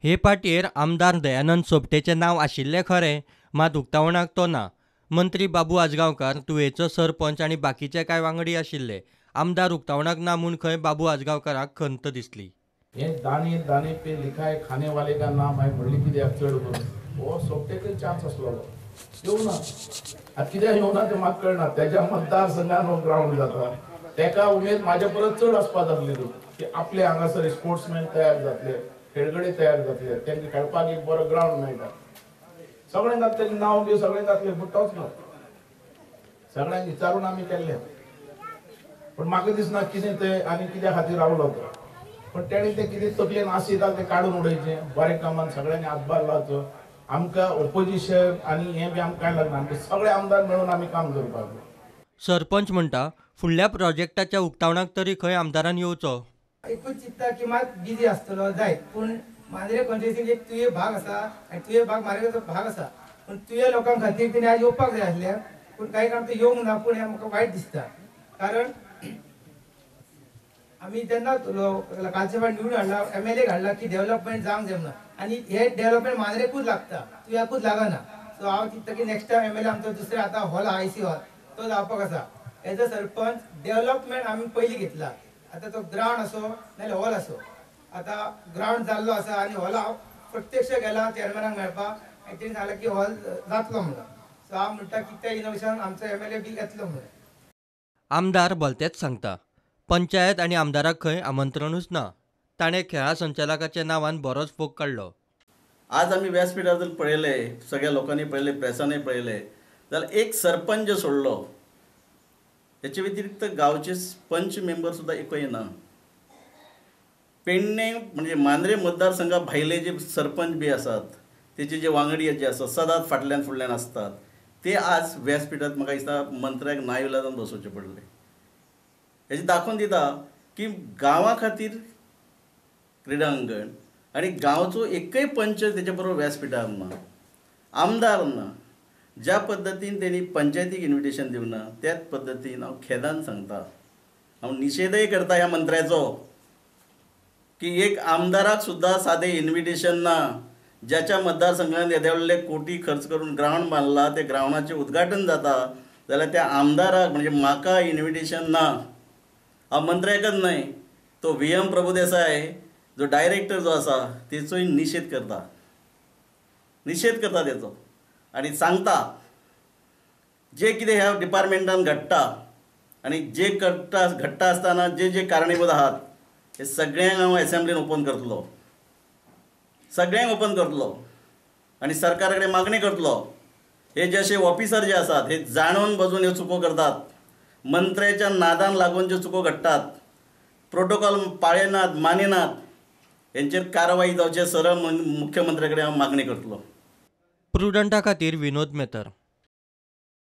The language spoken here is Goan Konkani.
हे पाटयेर आमदार दयानंद सोपटेचें नांव आशिल्लें खरें, मात उक्तावणाक तो ना. मंत्री बाबू आजगांवकार, तुयेचो सरपंच आनी बाकीचे कांय वांगडी आशिल्ले. आमदार उक्तावणाक ना म्हूण खंय बाबू आजगांवकाराक खंत दिसली. हे दाणे दाणे पे लिखा है खाने वाले का नाम आहे म्हणली कित्याक चड करून हो सोपटेकय चान्स आसलेलो, येवना. आतां कित्याक येवना तें म्हाका कळना. तेज्या मतदारसंघान हो ग्रावंड जाता, तेका उमेद म्हाज्या परस चड आसपा जातली की आपले हांगासर स्पोर्ट्समॅन तयार जातले, खेळगडे तयार जातले, तांकां खेळपाक एक बरो ग्रावंड मेळटा. सगळें जातलें, नांव बी सगळें जातलें, पूण तोच ना. सगळ्यांक विचारून आमी केल्लें, पूण म्हाका दिसना कितें तें आनी कित्या खातीर रावलो तो. पण तेणी तें कितें तकलेन आशिल्लें तें काडून उडयचें, बरें कामान सगळ्यांनी हातभार लावचो. आमकां ओपोजिशन आनी हें बी आमकां कांय लागना, आमकां सगळे आमदार मेळून आमी काम करपाक जाय. सरपंच म्हणटा फुडल्या प्रोजेक्टाच्या उक्तावणाक तरी खंय आमदारान येवचो. एकूच चिंता की मात बिजी आसतलो जायत, पूण मांद्रे कॉन्स्टिट्युएन्सी एक तुये भाग आसा आनी तुये भाग मार्गाचो भाग आसा, पूण तुये लोकां खातीर तेणी आज येवपाक जाय आसलें, पूण कांय कारण तो येवंक ना. पूण हें म्हाका वायट दिसता, कारण आमी जेन्ना कालचे फावट निवडून हाडला, MLA हाडला की डेव्हलपमेंट जावंक जाय म्हणून, आनी हे डेव्हलपमेंट मांद्रेकूच लागता, तुयाकूच लागना. सो हांव चिंतता की नेक्स्ट टायम MLA आमचो दुसरे आतां हॉल आहा, IC hall, तो जावपाक आसा. एज अ सरपंच डेव्हलपमेंट आमी पयलीं घेतला, आतां तो ग्रावंड आसो नाजाल्यार हॉल आसो, आतां ग्रावंड जाल्लो आसा आनी हॉल हांव प्रत्यक्ष गेला चेअरमॅनाक मेळपाक आनी तेणी सांगलें की हॉल जातलो म्हणून. सो हांव म्हणटा की त्या इनोवेशन आमचो MLA बी येतलो म्हणून. आमदार भलतेच सांगता पंचायत आनी आमदाराक खंय आमंत्रणूच ना. ताणें खेळा संचालकाच्या नांवान बरोच फोग काडलो. आज आमी व्यासपीठार जर पळयलें, सगळ्या लोकांनी पळयलें, प्रेसांनी पळयलें जाल्यार एक सरपंच सोडलो, हेचे व्यतिरिक्त गांवचे पंच मेंबर सुद्दां एकूय ना. पेडणे म्हणजे मांद्रे मतदारसंघा भायले जे सरपंच बी आसात, तेचे जे वांगडी जे आसात सदांच फाटल्यान फुडल्यान आसतात, ते आज व्यासपीठात म्हाका दिसता मंत्र्याक नाविलाजान बसोवचे पडले. हेजें दाखोवन दिता की गांवा खातीर क्रिडांगण आनी गांवचो एकय पंच तेच्या बरोबर व्यासपीठार ना, आमदार ना. ज्या पद्दतीन तेणी पंचायतीक इन्विटेशन दिवना त्याच पद्दतीन हांव खेदान सांगता, हांव निशेधय करता ह्या मंत्र्याचो की एक आमदाराक सुद्दां सादें इन्विटेशन ना. ज्याच्या मतदारसंघान येदे व्हडले कोटी खर्च करून ग्रावंड बांदला, ते ग्रावंडाचें उद्घाटन जाता जाल्यार त्या आमदाराक म्हणजे म्हाका इन्विटेशन ना. हांव मंत्र्याकच न्हय, तो VM Prabhudesai जो डायरेक्टर जो आसा तेचोय निशेध करता, निशेध करता तेचो, आनी सांगता जे कितें ह्या डिपार्टमेंटान घडटा आनी जे घडटा आसतना जे जे कारणीभूत आहात हे सगळ्यांक हांव एसेंब्लीन ओपन करतलो, सगळ्यांक ओपन करतलो आनी सरकारा कडेन मागणी करतलो. हे जे अशे ऑफिसर जे आसात हे जाणून बजून ह्यो चुको करतात, मंत्र्याच्या नादान लागून ज्यो चुको घडटात, प्रोटोकॉल पाळयनात, मानिनात, हेंचेर कारवाय जावचे सरळ मुख्यमंत्र्या कडेन हांव मागणी करतलो. प्रुडंटा खातीर विनोद मेहतर.